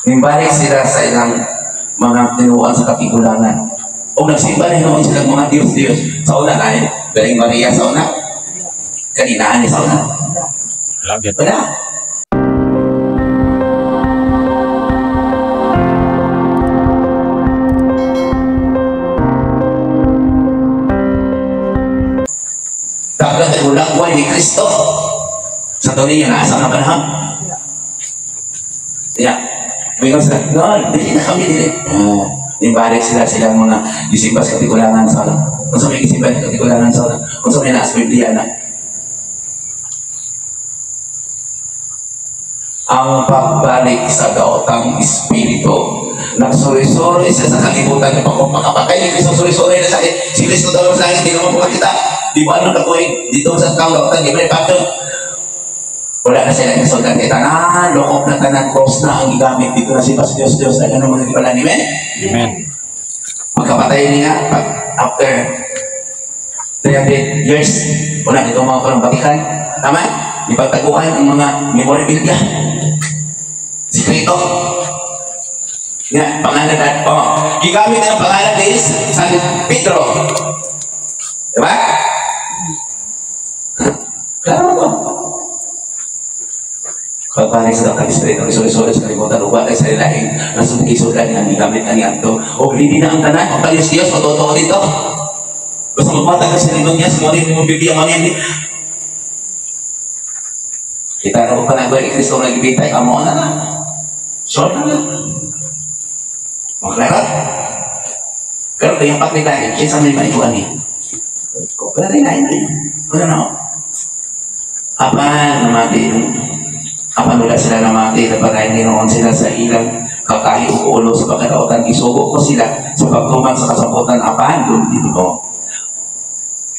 Nimbalik sila sa ilang mga tinuan sa katigulangan. O nagsimba na noon silang mga Diyos-Diyos. Sa una na galing Maria sa una. Kaninaan ni sa una. Wala. Dagat ay ulagway ni Kristo. Sa taon ninyo, nasa na panahon? Yeah. Mingon sila, no, dili na kami, dili. Nimbalik sila silang mga gisimba sa katigulangan sa una. Kung sa may gisimba sa katigulangan sa una, kung sa may nasa Biblia na. Ang pagbalik sa daotang espiritu. Nagsuri-suri siya sa kalibutan. Kung makapatay ni Kristo, suri-suri na sa si Kristo daw sa langit, di naman po makita. Di ba ano katuig? Dito sa taong daotan, di ba ipatong? Wala na sila nagsultan kay tanan, lokop na tanan, cross na ang gigamit dito na si Pas Diyos Diyos ay ano mga gipala ni men? Amen. Pagkapatay niya, after 300 years, wala dito mga karong Vatican. Tama? Ipagtaguan ang mga memorabilia. Sikreto. Nga, pangalan at, oh, gigamit ang pangalan ni San Pedro. Diba? Klaro to. Pagbalik sa daotang espiritu, isuri-suri sa kalibutan, uba ay sa ilaing, nasa nagisulan nga gigamit ang iadto. O hindi na ang tanan, o Diyos Diyos, o totoo dito. Basta magmatag ka sa linon niya, sa mga mo Biblia, mga hindi. Kita na ko panagway, kay Kristo nagibitay, amo na na. Short na na. Maklaro. Pero kayong paglitahin, kinsa may maikuan ni. Wala rin na yun. Wala na ako. Apan, namati. Apan wala sila namati, napagayon noon sila sa ilang kakahi o ulo sa pagkadaotan. Isugo ko sila sa pagtuman sa kasaputan. Apan, doon dito ko.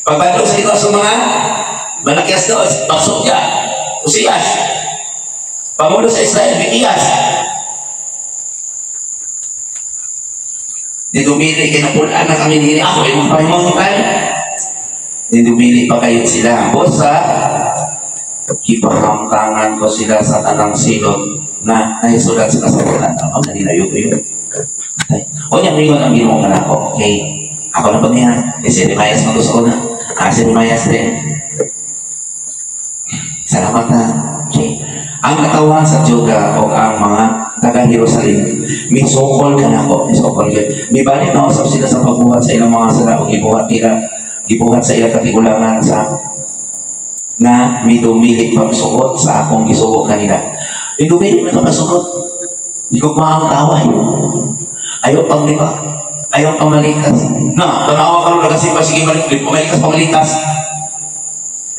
Pagbalog sa ito sa mga Malakias doon, pagsok niya, Usiyas. Pangulo sa Israel, Mikiyas. Nidumili, kinapulaan na kami nini. Ako, imong pahimutan. Nidumili pa kayo sila. Bosa, kipahamtangan ko sila sa tanang silot na naisulat sa kasabutan. Ako, nanilayo ko yun. O niya, mingon ang ginoo ka na ako. Okay. Ako na ba niya? Eh, si Jeremias magusto ko na. Ah, si Jeremias din. Salamat na. Okay. Ang katawan sa Juda o ang mga taga-Jerusalem, misokol ka na ako. Misokol yun. Mibalik na usap sila sa pagbuhat sa ilang mga sala o gibuhat nila, gibuhat sa ilang katigulangan sa na midumili pagsuot sa akong gisugo kanila. Midumili na pagsuot. Di ko maang taway. Ayaw pang liba. Ayaw pang malikas. Na, tanawa ka rin nagasipa, sige malikas pamalikas.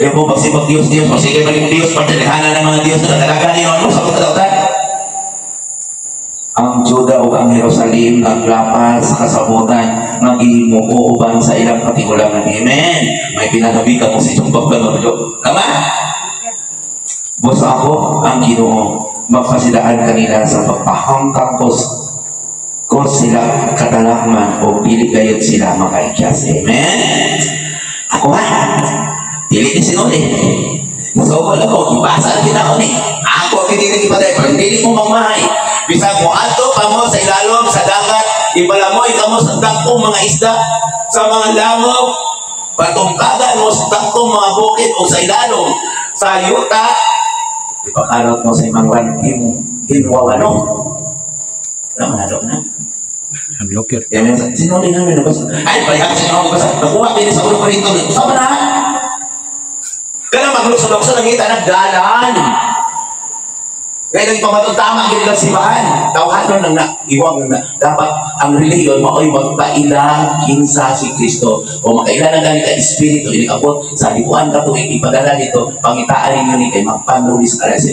Ayaw po pagsibag Diyos, Diyos, magsige balik Diyos, pagdalihana ng mga Diyos na talaga niyo, ano sa pagkatautan? Ang Juda o ang Jerusalem naglapas sa kasabutan, naghihimuuban sa ilang katigulangan. Amen! May pinanabikan mo si Jong Pagpanuryo. Tama? Boss ako ang Ginoo, magpasidaan kanila sa pagpahangkang ko sila katalakman o pili gayod sila makaikyas. Amen? Ako ha? Dili ni sinuli. So, wala ko, ipasa kita ko ni. Ako, hindi ipatay, pero hindi mo mamahay. Bisag mo ato pa mo sa ilalom, sa dagat, ibalamoy ka mo sa dagkong mga isda, sa mga lamok, patungkagan mo sa dagkong mga bukid o sa ilalom, sa yuta, ipakarot mo sa imang hinwawano. Wala, manalo na. Unlock it. Yan, sinuli namin, nabasa. Ay, palihap, sinuli ko basa. Nakuha, pili sa ulo ko rito. Sama na! Kaya maglukso-lukso, nangita ng dalan. Kaya nang ipamatong tama ang kanilang simbahan. Tawhan nun ang iwang na dapat ang relihiyon mao'y magpaila kinsa si Kristo. O makaila na ganit ang Espiritu, inikabot sa libuan ka tuwing ipadala nito, pangitaan ninyo ni kay magpanulis ka sa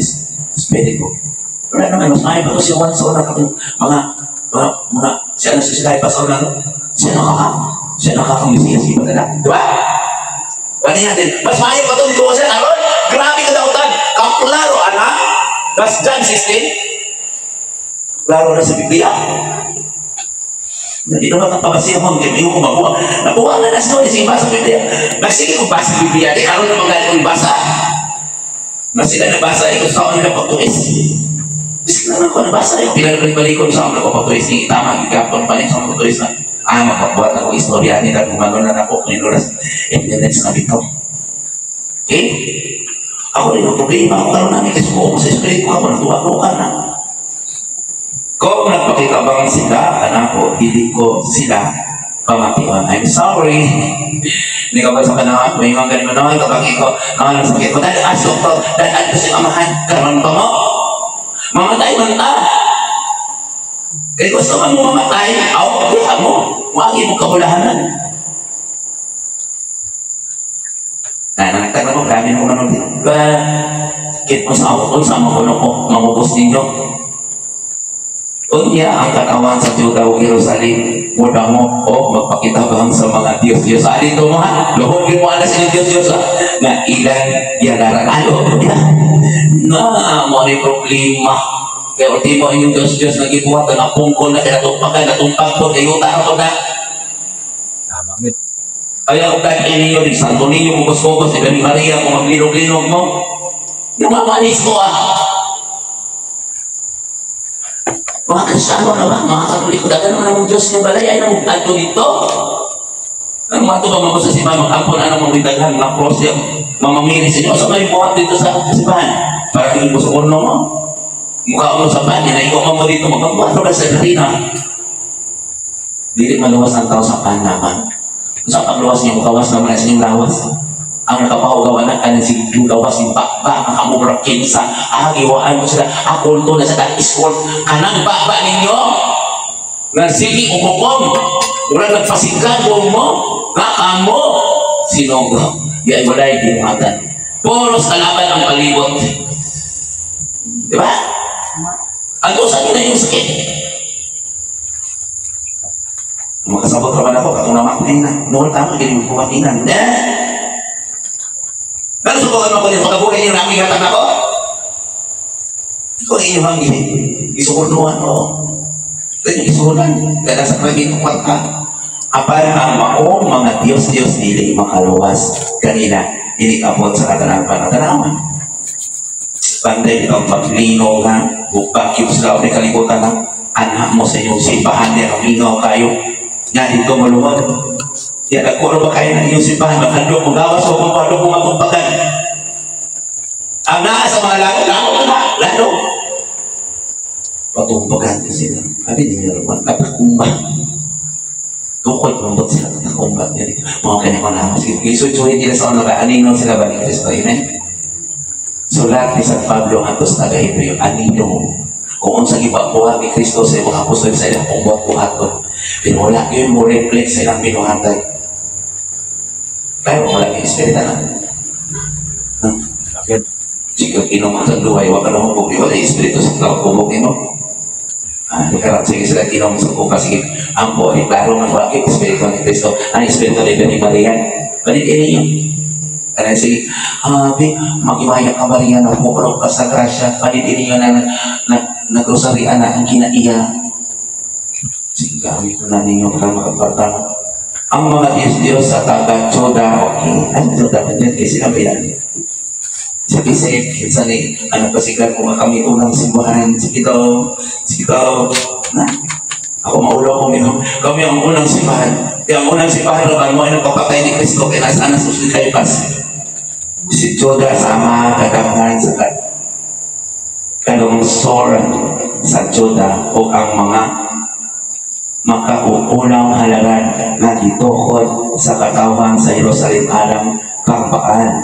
Espiritu. Wala naman, mas maayo pa ito si Juan sa una katong mga, siya na sila pa sa una, no? Siya nakakang Mesiyas ipadala. Diba? Wala natin. Mas maayo pa ito dito siya. Aron, grabe ka dautan. Kaklaro, anak. That's John 16. Klaro na sa Biblia. Hindi naman ang pabasihan mo. Hindi ko mabuha. Nabuha na na story. Sige, basa Biblia. Nagsige kong basa Biblia. Di karoon na magaling kong basa. Na sila nabasa. Ikaw sa nila pagtuis. Sana ko nabasa yung pinag-balikon sa mga kapatulis ni tama, gigapon pa rin sa mga kapatulis na makabuhat ako istorya nila, gumano na ako, kung 8 minutes na bitaw. Okay? Ako rin ang problema ako karon namin kasi ko sa espiritu ako nagtuwa ka na. Kung nagpakita bang sila, anak ko, hindi ko sila pamatiwan. I'm sorry. Hindi ka ba sa kanang may mga ganun naman kapag ikaw, ang sakit ko, dahil asok ko, dahil ato sa amahan, karon pa mo. Mamatay man ta. Kaya gusto man mo mamatay, aw, diha mo. Wagi mo kabulahanan. Na, nagtag ko, grabe na ko naman. Bakit mo sa ako, sa mga kuno ko, mamubos ninyo. Unya ang katawan sa Juda o Jerusalem, muda mo o magpakitabang sa mga Diyos-Diyos. Ali ito mo ha, luhod yun mo alas yung Diyos-Diyos ha, na ilang yalaran. Alo, na, mo ni problema. Kaya ultimo inyong Diyos-Diyos na gibuhat, na napungkol na kinatumpakan, natumpag po, kayo tao na. Tama, gid. Kaya kung dahil ninyo, di Santo Niño, kugos-kugos, di Bani Maria, kung maglinog-linog mo, namamanis ko ah. Mga Kristiyano na ba? Mga Katoliko, dagan naman ang Diyos ng balay, ay namong adto dito. Ang mga ito ba sa simbahan, mag-ampon, ano mga daghan, mga cross yan, mamamili sa inyo. Sa may buhat dito sa simbahan, para hindi mo sa uno mo. Mukha mo sa pan, hinay ko mo dito, magpabuhat mo sa Karina. Dili maluwas ang tao sa pan naman. Sa pagluwas niya, mukawas naman sa inyong lawas. Ang nakapahugawan na kanin si gawas yung bakba, ang kamura kinsa, giwaan mo sila, kulto na sa iskol, kanang bakba ninyo, na sige, ukukom, wala nagpasigag mo, nakamo, sinog, di ay walay binuhatan. Puros kalaban ang palibot. Di ba? Ang sa akin na yung sakit. Makasabot raman ako, katong namakay na. Noon tama, ganyan mo kumakinan. Na! Pero subukan mo ko din, pagkabuhay niyo namin hatag ako. Ikaw inyong hangin. Isukurnuan o. Ito yung isukurnuan. Kaya sa krabin ng kwarta. Apan ang maong mga Diyos-Diyos dili makaluwas kanila. Inikabot sa katanapan. Katanawan. Panday itong maglino nga. Bukakip sila o kalibutan ng anak mo sa inyong simbahan. Di ang kayo. Nga dito maluwag. Ya, nagkuro ba kayo ng iyong simbahan? Maghandog mo gawas o maghandog mo matumpagan. Ang naa sa mga lalo, lalo na, lalo. Patumpagan ko sila. Sabi niyo naman, katakumba. Tukod, mambot sila, katakumba. Mga kanya ko na. Sige, isuchuhin nila sa ono, anino sila ba ni Kristo? Amen? Sulat ni San Pablo ang atos taga-Hebreo, anino. Kung unsa gipabuhat ni Kristo sa imong apostol sa ilang pungbuhat-buhaton. Pero wala yun mo reflect sa ilang binuhatan. Kaya wala yung espiritu na. Sakit. Sige, inom ang sa duhay, wag ka na hubog. Wala yung espiritu sa tao, hubog nimo. Karon sige sila inom sa kuka, sige. Ampo, eh, klaro nga wala yung espiritu ni Kristo. Ang espiritu ni Bani Maria. Balik ninyo. Kaya sige, abi, magiwaya ka Maria, napukulong ka sa grasya. Balik ninyo na nagrosarya na ang kinaiya. Sige, gawin ko na ninyo para makaparta. Ang mga Diyos-Diyos sa taga Juda, okay. Ang Juda, nandiyan kayo sila ba yan? Sige, sige, kinsa ni, ano pasigan kung kami unang simbahan, sige daw, na. Ako maulaw ko minum. Kami ang unang simbahan. Kaya ang unang simbahan, naman mo ay nagpapatay ni Kristo, kaya nasa anas ni Caipas. Si Juda sama kadaghan sa kalungsoran sa Juda o ang mga makauulang halaran na gitukod sa katawhan sa Jerusalem alang kang Baal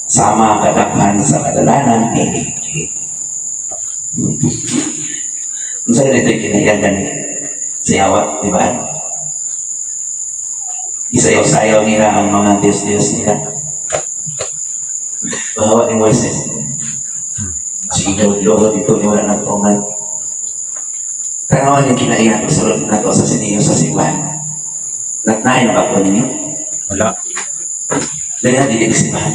sama kadaghan sa kadalanan ni Iki. Unsa rin ito kinayan gani? Sayawa, di ba? Isayaw-sayaw nila ang mga Diyos-Diyos nila. Bahawa ni Moises. Sige, lolo dito ni wala nagtungan. Tanawan yung kinaiyan ko sa nato sa sininyo sa simbahan. Nagnain ang bago ninyo? Wala. Dahil na, dili simbahan.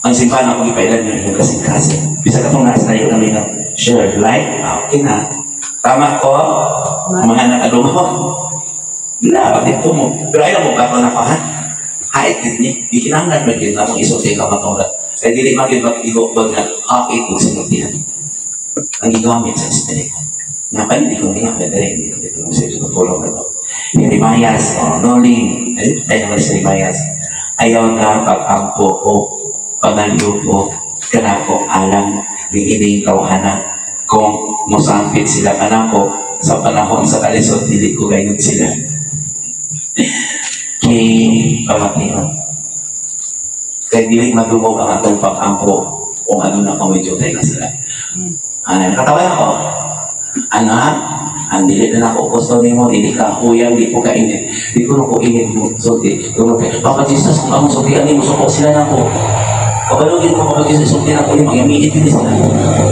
Ang simbahan ako ipailan yun yung kasing-kasing. Bisa ka itong nasa na yun namin ng share, like, okay na. Tama ko, mga anak adumo. Wala, dito mo. Pero ayaw mo ba ako na ha? Hait din niya. Di kinahanglan ba yun akong isulti ka matungod. Kaya dili magin mag-ihok ba nga, hakit kung sinultihan. Ang gigamit sa Espiritu. Nga pa, hindi ko nga, dali, hindi ko sa tutulong na to. Jeremias, oh, Noli, ay naman si Jeremias, ayaw na pag-ampo o pangaliupo kanako alang niining tawhana. Kung mosampit sila kanako sa panahon sa kalisod, dili ko gayud sila. Kay pamation. Kay dili madungog ang atong pag-ampo kung ano na kami jutay ka sila. Ano, nakatawa ako. Anak, ang dili na nako gusto nimo, dili ka huyang, di ko kainit. Di ko ko init mo sulti. Tungod kay Papa Jesus, kung among sultian nimo, suko sila nako. Kabalo gid ko, Papa Jesus, sulti nako ni mga gid sila.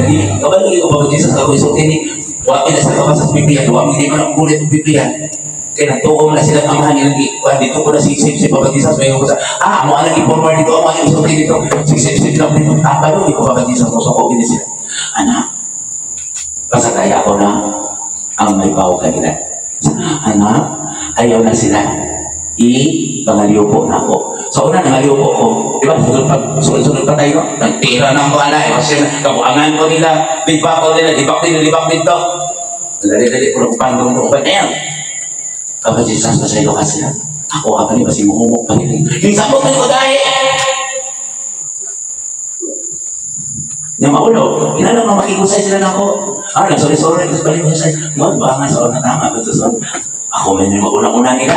Dili kabalo gid ko, Papa Jesus, ako isulti ni wa na sila kabasa sa Biblia, wa mi di man ang kulit og Biblia. Kaya nagtuo na sila amahan nila, dito ko na sisip si Papa Jesus, may ko sa, mo ana gi-forward dito, mo ana isulti dito, sisip lang dito, kabalo gid ko, Papa Jesus, mo suko gid sila. Anak, basta kaya ako na ang may bawo kanila. Anak, ayaw na sila. I-pangaliupo na ako. So una, nangaliupo ko. Di ba? Sunod pa, sunod-sunod pa tayo. Nagtira na ako, anak. Kasi kabuangan ko nila, libak ko nila, libak nila, libak dito. Dali-dali ko lang pandong ko. Ayan. Kapag Jesus, pasaylo ka sila. Ako, apa ni, basi muhumok pa nila. Yung sabot ko dahil. Nga maulo, inalo nga makikusay sila na ako. Ah, nagsorry-sorry, tapos balik ko sa no, baka nga sa una tama. Ako man yung maunang-una nila.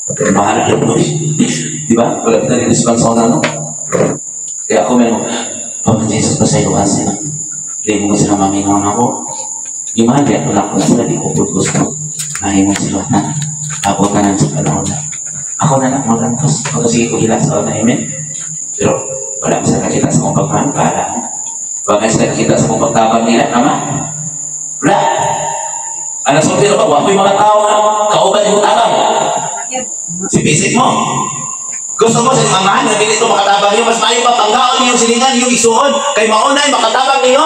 Bahala lang mo. Di ba? Wala kita ni response na, no? Kaya ako meron, Papa Jesus, pasaylo ka sila. Hindi mo sila mamingaw na ako. Imahan, kaya wala ko na sila, di ko po gusto. Nahimong sila na. Ako tanan sa panahon na. Ako na lang magantos. Ako sige ko hila sa una, amen? Pero, wala mo sila nakita sa kong pagmahal, para. Wala sila nakita sa kong pagtabang nila, tama? Wala. Anong sulti na ba? Wala yung mga tao na kauban yung tabang. Sipisip mo. Gusto mo sa amahan na dili ito makatabang niyo, mas maayo pa panggaon niyo silingan niyo isuon kay maunay makatabang niyo.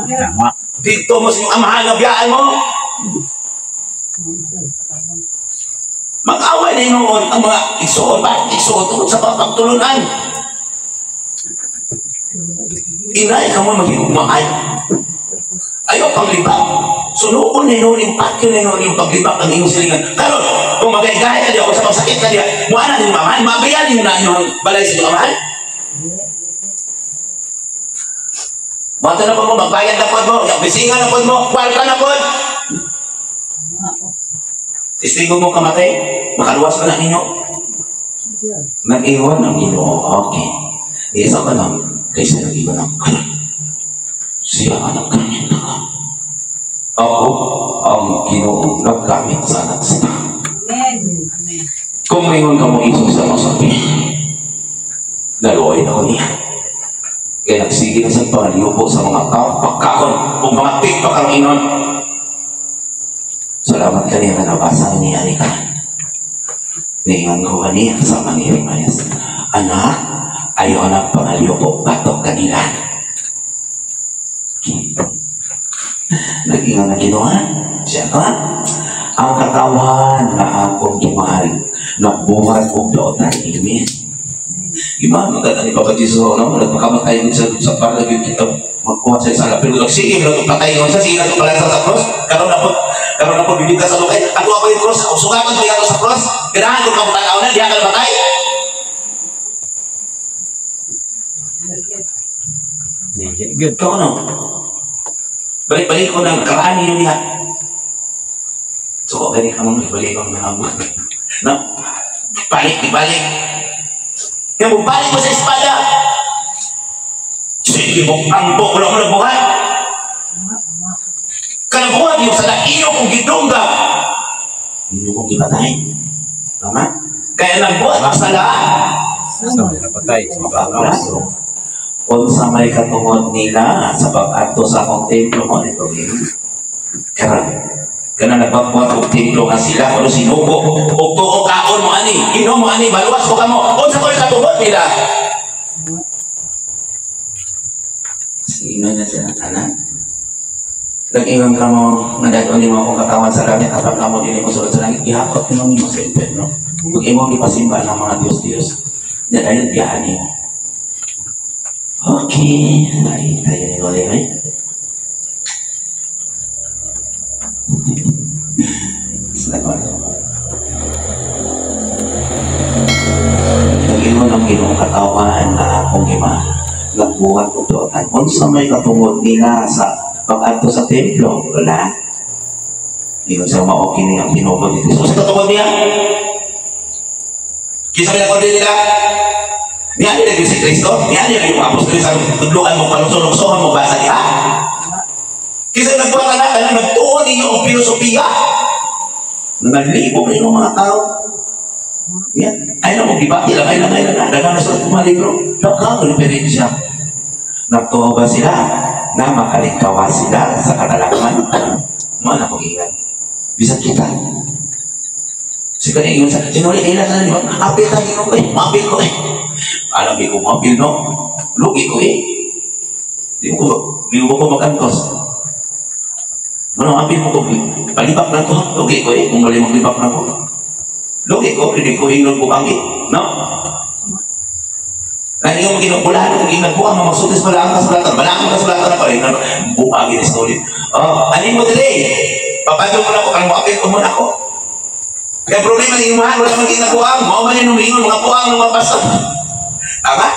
Tama. Dito mo sa inyong amahan nga biyaan mo. Mag-away na noon ang mga isuon ba? Isuon tungkol sa pagtulunan. Inay ka mo magigugmaan. Ayaw paglibak. Sunuon na noon yung patyo na noon yung paglibak ang iyong silingan. Karon, kung magay-gay ka diya o sa pagsakit ka diya, muana din mamahan, mabayan din na inyong balay sa inyong amahan. Bato na po mo, magbayad na po mo, bisingan na po mo, kwarta na po. Testigo mo kamatay, makaluwas ka na ninyo. Nag-iwan ang Ginoo, okay. Isa ka lang, kaysa nag-iwan ang kanan. Siya ang nagkamit na ka. Ako ang Ginoo nagkamit sa anak sila. Amen. Amen. Kung mayroon ka mo Isus sa masabi, naluoy ako niya. Kaya nagsige na sa pangaliupo sa mga tao, pagkakon, o mga tikpakanginon. Salamat kaniya nga nabasa niya ni ka. Ningon ko kaniya sa mga Jeremias, anak, ayaw na pangaliupo, batok kanila. Nag-ingon na Ginoo, siya ka, ang katawan na akong gimahal, nabuhat og daotan. Amen. Iba, maganda ni Papa Jesus, no? Nagpakamatay sa para yun kita magkuha sa isang pero sige, pero patay yun sa sige na pala sa cross. Karon na po bibigka sa lukay. Ato ako yung cross, sugatan ko yato sa cross. Ganahan ko kamutanaw na, diha ka na patay. Dili good. Ikaw ano? Balik-balik ko ng karaan ninyo niya. So, gani ka mong balik ko ng habon. No? Balik, di balik. Kaya mo balik mo sa espada. Sige mo, ang wala mo nagbuhat. Kanabuhat yung sa iyo kong gidungga. Inyo kong gipatay. Tama? Kaya nagbuhat sa lahat. Sa may napatay. Sa mga Unsa may katungod nila sa pag-adto sa akong templo mo nito karon kana nagbuhat og templo nga sila kuno sinugo og tuo kaon mo ani inom mo ani baluwas ko kamo unsa koy katungod nila sino na sila tanan nag-ingon ka mo nga dadon nimo akong katawan sa langit apan kamo dili mo sulod sa langit gihakot nimo nimo sa impyerno ug imong gipasimba ng mga Dios-Dios dahil biyahan nimo. Okay, ay tayo ni Loli, eh. Salamat. Nag-ingon ang Ginoong katawan na akong gima nagbuhat og duotan. Unsa may katungod nila sa pag-adto sa templo? Wala. Ingon sa mao kini ang tinuod ni Kristo. Unsa katungod niya? Kinsa may nagkundi nila? Niya nila si Kristo? Niya nila yung apostol sa tudloan mo panusok-nuksohan mo basa diha? Kinsa nagbuhat na kanang nagtuon ninyo ang filosofiya? Nalibog ninyo mga tao. Ya, ay na mo gibati lang, ay lang, ay lang, daghang na sa mga libro. Daghang referensya. Nagtuo ba sila na makalingkawa sila sa katalakman? Mga na kong ingat. Bisan kita. Si kanya ingon sa, sinuli ila sa nyo, apil tayo ingon ko eh, maapil ko eh. Alam ko maapil no, lugi ko eh. Di ko magantos. Ano, apil mo ko, palibak na ko, lugi ko eh, kung mali maglibak na ko. Lugi ko, hindi ko ingon ko kanggi, no? Kaya yung ginukulan, kung ginagbuang, mga magsutis balaan ang kasulatan na pa rin, buhagin is story. Oh, anin mo dili? Papadong mo na ako, kang maapil ko muna ako. Kaya problema ni imuhan, wala man ginabuang, mao man yung umiingon, mga buang ng mga basta. Tama?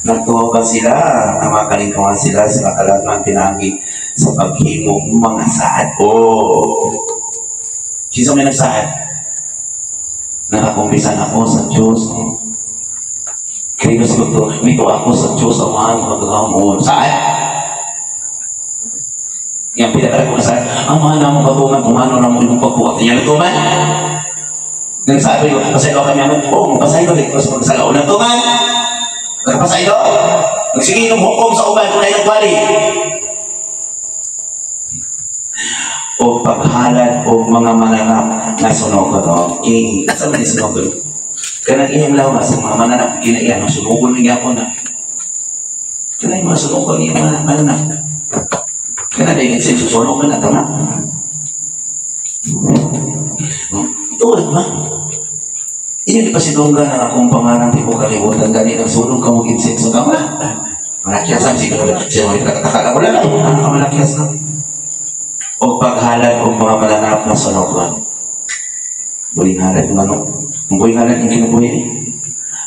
Nagtuwa ba sila, na makalingkawan sila sa kakalagman pinagi sa paghimo mga saad? Oh! Kinsa may nagsaad? Nakakumpisan ako sa Diyos. Kaya sa pagto, nito ako sa Diyos, amahan, magagawang Saan? Yang pinakara ko sa amahan na mo katuman, tumano na mo imong pagbuhat. Yan tuman. Nagsabi ko, pasaylo kami naman, oo, pasaylo, ko sa magsalaw ng tuman. Nagpasaylo. Nagsige ng hukom sa uban, kung nagwali. O paghalad o mga mananap na sunogon. Okay, saan man sunogon? Kanang iyang lawas, ang mga mananap, ginaiyan, ang sunogon niya ako na. Kanang mga sunogon niya mga mananap. Kanang dahil insenso, sunog na, tama? Tuod ba? Inyo di pa sinunggan ang akong pangalan, di ko kalimutan, gani nagsunog ka mong insenso ka ba? Malakyas ang siguro. Siya mo itakataka lang, wala lang, ano ka malakyas na? O paghalad o mga mananap na sunogon. Buling halad ng ano? Ang buling halad ng kinubuhi.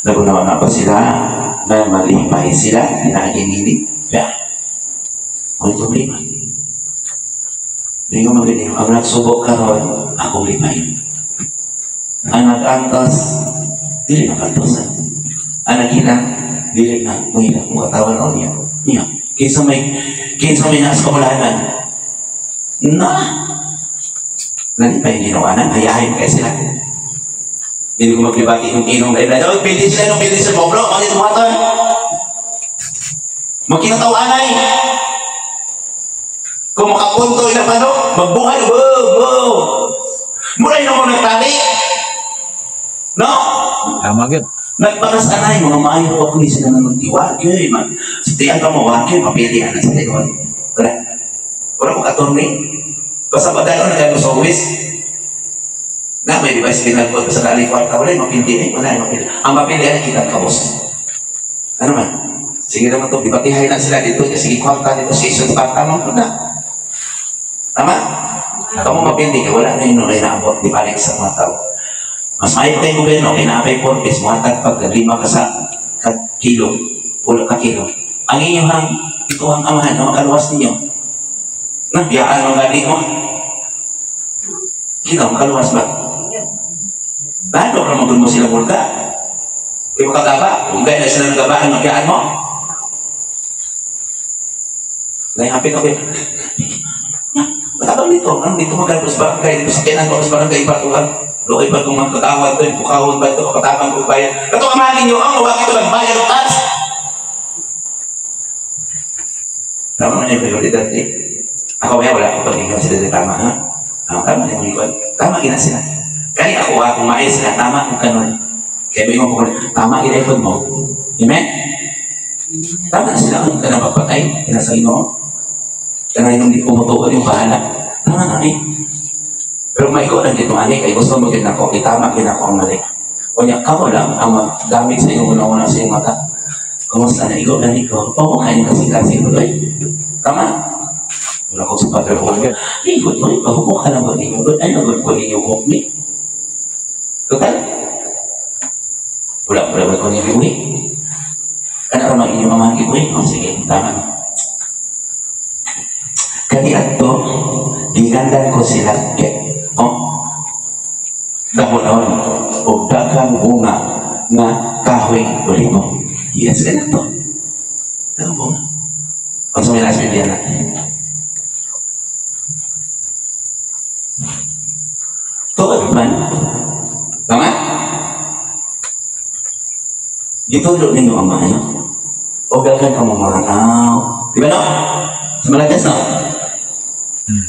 Nagunawa na ba sila? Na malipay sila? Dinaginili? Yeah. May problema. Hindi ko magaling. Ang nagsubok karon, akong lipay. Ang nag-antos, dili makantosan. Ang naghilang, dili na mahila. Kung katawan o niya. Niya. Kinsa may nasa kamulanan. Na! Nalipay yung ginawa na, hayahin kaya sila. Hindi ko maglibati yung inong dahil na, pili sila nung pili sa boblo, bakit tumatan? Magkinatawanay! Kung makapunto ilang ano, magbuhay, wow, wow! Mula yun mo nagtali! No? Tama gud. Nagpakas anay, mga maayo ako ni sila nang nagtiwag, man. Sa tiyan ka mo, wag, mapili na sa tiyan. Wala. Wala kong attorney. Basta padalo na kayo sa office. Na may device pinagpag sa kali kwarta, wala yung mapili eh. Wala yung mapili. Ang mapili ay kita ka, boss. Ano man? Sige naman to, bibatihay na sila dito. Sige, kwarta dito, season kwarta, mo na. Tama? Kamu mapili ka, wala na yun, wala naabot, di balik sa mga tao. Mas maayo kayo gobyerno, kinapay purpose, muhatag pag 5 ka sa ka kilo, pulo ka kilo. Ang inyong ito ang amahan, ang makaluwas ninyo. Nabiyaan ang gani mo. Kita, makaluwas ba? Lalo ka magod mo sila multa. Kaya makagaba, kung gaya na sila nagabaan, mabiyaan mo. Nahihapit ako yun. Matabang dito, ang dito magagos barangay, dito sa kinan ko, sa barangay, batuhan. Lukay ba kung mga kagawad ito, bukawon ba ito, katabang ko bayan. Kato amahan ninyo, ang mawag ito, nagbayad ng tax. Tama man yung prioridad eh. Ako kaya wala akong pag-ingon sila sa tama, ha? Tama na yung ikon. Tama gina sila. Kaya ako, ha, kung maayos sila, tama kung kanon. Kaya ba yung mga tama gina ikon mo. Amen? Tama na sila kung ka na magpatay, kinasa Ginoo. Kaya yung hindi ko matuod yung bahala. Tama na eh. Pero may ikaw lang dito, ani, kay gusto mo gid nako, itama gid nako ang mali. O niya, kamo lang ang maggamit sa iyong una-una sa iyong mata. Kumusta na ikaw, gani ko? Oo, kayo kasi kasi ko, eh. Tama? Wala ko sa pagkaroon. Hey, good morning. Pahupo ka lang ba ninyo? Good, ay, good ko ninyo ko ni. Total. Wala, wala, wala ko ninyo iuwi. Ano ka mang inyong mga iuwi? O, sige, tama. Kaniadto, gigandan ko sila. Oh, dahonon o daghang bunga nga kahoy olibo. Yes, ganito. Daghang bunga. Unsa may nasa Biblia na? Tuod man. Tama? Gitudlo ninyo ang maayo. O gagawin ka mo mga tao. Di ba no? Sa malagas no?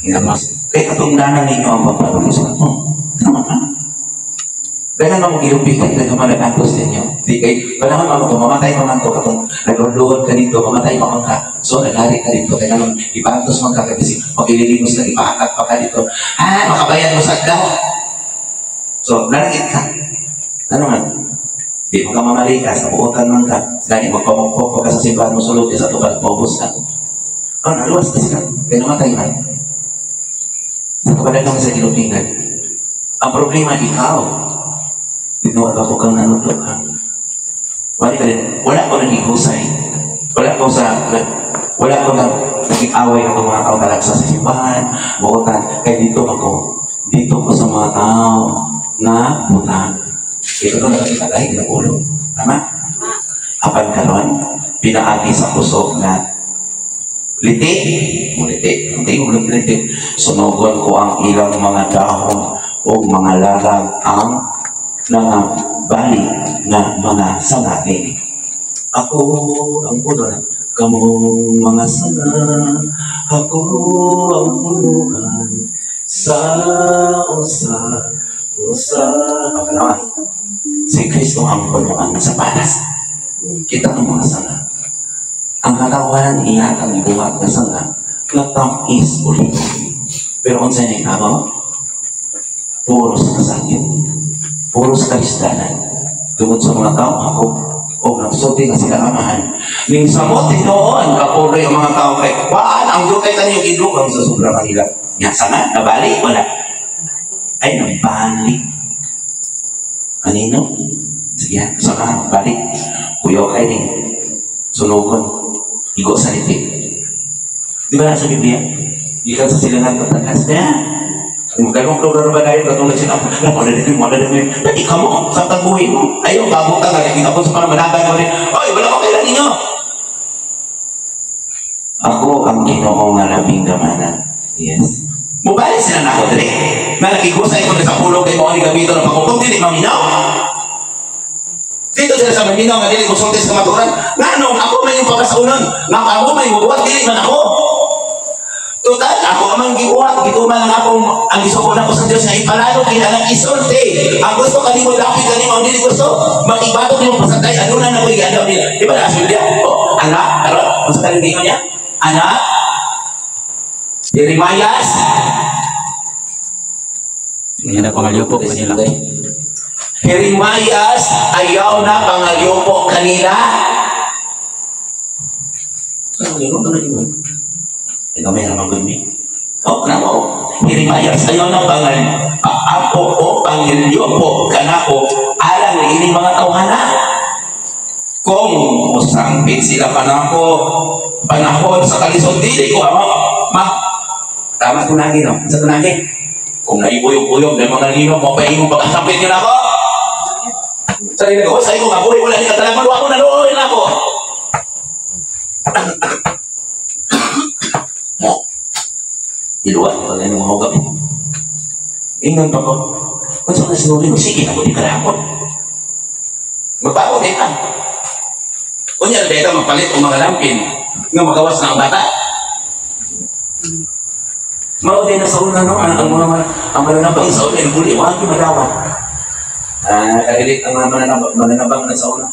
Tama. Kaya katungdanan ninyo ang pagpapalos. Oh, tama ka. Dahil nga mag-iupitan, nagkamalagakos ninyo. Di kay, panahon man mo, mamatay pa man to, katong nagluhod ka dito, mamatay pa man ka. So, naghari ka dito, kaya naman, ipaantos man ka, kasi mag-ililimos na, ipaakak pa ka dito. Ah, makabayan mo sa daw. So, nalangit ka. Ano man? Di mo ka mamali ka, sa buotan man ka. Dahil magpamukpok pa ka sa simbahan mo sulod, sa tupad, maubos ka. Oh, naluwas ka sila. Kaya namatay man. Sa tupad lang sa gilupigan. Ang problema, ikaw. Tinuod ako kang nanudlo ka. Wala ka din. Wala ko naging-husay. Wala ko sa... Wala ko nang naging-away ng mga tao talagsa sa simbahan, buotan. Kaya dito ako. Dito ko sa mga tao na butang. Ito ito nakakita dahil ng ulo. Tama? Apan karon, pinaagi sa kusog na liti. Muliti. Hindi mo liti. Sunugon ko ang ilang mga dahon o mga larang ang nangabali na mga sanga nini. Ako ang puno na kamong mga sanga, ako ang punuan sa usa, usa. Si Kristo ang punuan sa palas. Kita ang mga sanga. Ang katawan ihat ang ibuhat na sanga, na tamis ulit. Pero kung sa'yo na ikaw, puros kasakit. Puros kalisdanan. Tungod sa mga tao, ako, o nagsulti na sila amahan. Ning samot noon, kapuloy ang mga tao kay, waan, ang dukay kaniyong ilugang sa sobrang kanila. Nga, sanga, nabali, wala. Ay, nabali. Anino? Sige, sanga, balik. Kuyo kay ni, sunugon, igo sa litik. Di ba sa Biblia? Gikan sa sila ng patakas. Kaya, kung lugar ba dahil katulad sila, madali, dali ka mo, sa tagbuhi mo. Ayaw, bago ka, nakikita ko sa panamanagan mo rin. Oy, wala ko kailan ninyo. Ako ang Ginoo nga labing gamanan. Yes. Mubalik sila na ako, dali. Na nakigusay ko na sa pulong kay mo ni gamiton ng pagkukong, dili maminaw. Dito sila sa maminaw nga dili konsulti sa kamaturan. Nganong ako may yung pagkasaunon, nga ako may mubuhat, dili man ako. Total, ako amang gibuhat, gituman ang akong, ang gisuko na ko sa Diyos nga ipalalo, kailangan isulti. Ang gusto kanimo, lapit kanimo, ang dili gusto, makibatok nimo pasantay, ano na nakoy giadaw nila. Di ba na, Julia? Oh, anak, karon, unsa ka rin niya? Anak, Jeremias. Hindi na pangalyupo kanila. Jeremias, ayaw na pangalyupo kanila. Ano yun? Ikaw may ramang gumi. Oh, namo. Jeremias, ayaw na pangal. Ako o pangalyupo kanako alang ini mga tawhana. Kung usangpit sila kanako panahon sa kalisod dili ko ama ma. Tama tunagi no. Sa tunagi. Kung naibuyog-buyog ng mga lino mo pa imong pagkasampit yun ako. Sa rin ko, sa ko nga buhi wala ni katalaman wa ko na luoy na ako. Iluwa ko lang ng mga hugap. Ingnan pa ko. Unsa ka sinuli mo? Sige na mo di kalahapon. Magbago din ka. Unya dito magpalit og mga lampin nga magawas na ang bata. Mao din na sa una no ang mga ang mananabang sa una buli wa gyud madawat. Ah, kailit ang mga mananabang na sa una.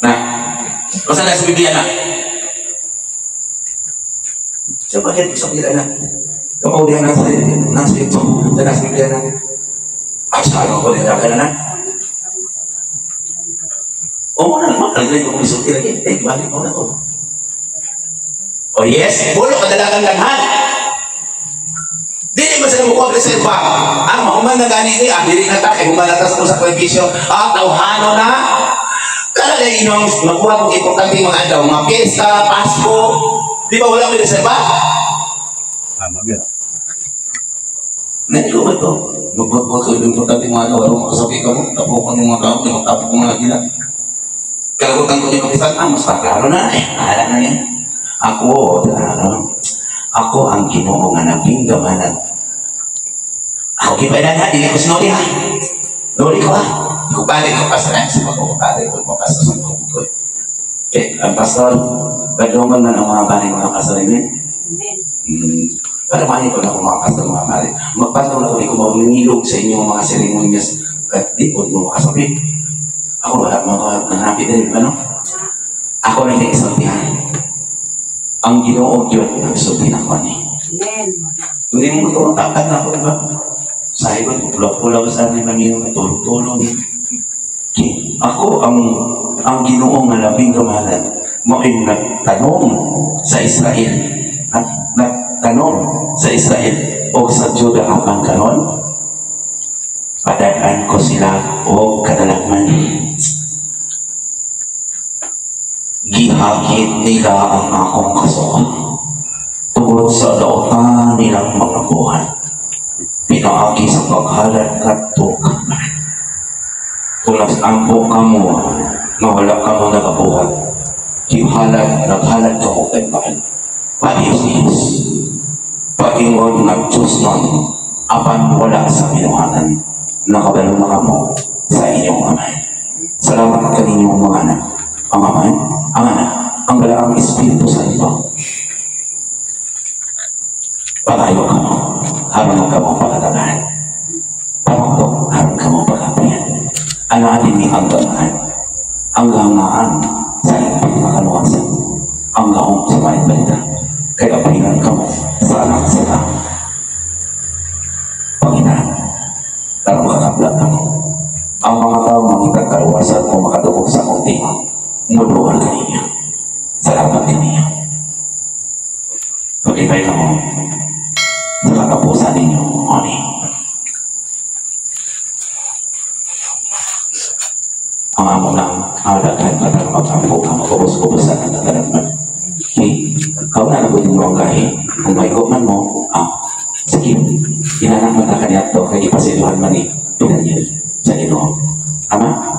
Na. Basta na sa Biblia na. So bakit sa Biblia na? Kamaw diyan nasa nasa ito, nasa Biblia na. Asa ano ko diyan ka na? O mo na mo nagay ko isulti lagi. Eh, balik mo na ko. O yes, pulo kadalagang daghan. Dili man sila mukuha reserva. Ah, mahuman na gani ni, ah, dili na ta, kay human na ta sa itong sakripisyo. Ah, tawhano na. Kala na inyong makuha kong importante mga adlaw, mga piyesta, Pasko. Di ba wala may reserva? Tama gyud. Nandito ba ito? Magbuhat-buhat ko yung importante mga adlaw, wala makasabi ka mo, tapo ka ng mga tao, di magtapo ko mga gila. Kalagutan ko yung kapitan, ah, mas klaro na eh, bahala na yan. Ako, klaro. Ako ang Ginoo nga naging gamanan. Ako kipanan ha, dili ko sinuli ha. Nuli ko ha. Ko pare ko pastor, ay, sa ko pare ko pastor sa ko. Eh, ang pastor, badungan man ang mga pare mga pastor, amen. Amen. Para mani ko na ako mga pastor, mga pare. Magpastor na ako, di ko mamingilog sa inyong mga seremonyas. At di po mo makasabi. Ako wala mga nanapit na rin, ano? Ako lang yung isultihan. Ang Ginoo yun, nagsulti na ko ni. Amen. Hindi mo ito, takan ako, diba? Sa iba, pulaw-pulaw sa amin, mamiyong tulog-tulog. Okay. Ako ang Ginoo nga labing kamahalan, mao'y nagtanong sa Israel. At nagtanong sa Israel o sa Juda apan karon, padaan ko sila o kadalagman. Gihagit nila ang akong kasukan tungod sa daotan nilang mga buhat. Pinaagi sa paghalad kadto kaman. Kung nag-ampo ka mo, nga wala ka mo nagabuhat, gihalad, naghalad ka mo kay Baal. Parehas Diyos. Pagingon nga Diyos nun, apan wala sa binuhatan, nakabalo na kamo sa inyong Amahan. Salamat kaninyong mga anak. Ang Amahan, ang Anak, ang Balaang Espiritu Santo. Patayo ka mo, haron ka mo pagkatabahan. Pamuktok, haron ka mo pagkapiyan. Ang atin ni ang gamahan, ang gamaan sa iyong pagkakaluwasan, ang gaong sa maayong balita. Kaya apilan ka mo sa anak sa tao. Panginoon, para makakabla ka mo. Ang mga tao mangitag kaluwasan o makadugog sa akong tingog, muduan ka ninyo. Salamat ninyo. Pag-ibay ka mo sa katapusan ninyo, oni. Ang amo lang, ang daghan ka na mag-ampo ka, mag-ubos-ubosan ang nagkaroon. Okay? Kau na nabutin mo ang gahi. Kung may man mo, ah, sige. Inanak man ta kaniadto kay ipasiluhan man ni Daniel sa Ginoo. Tama?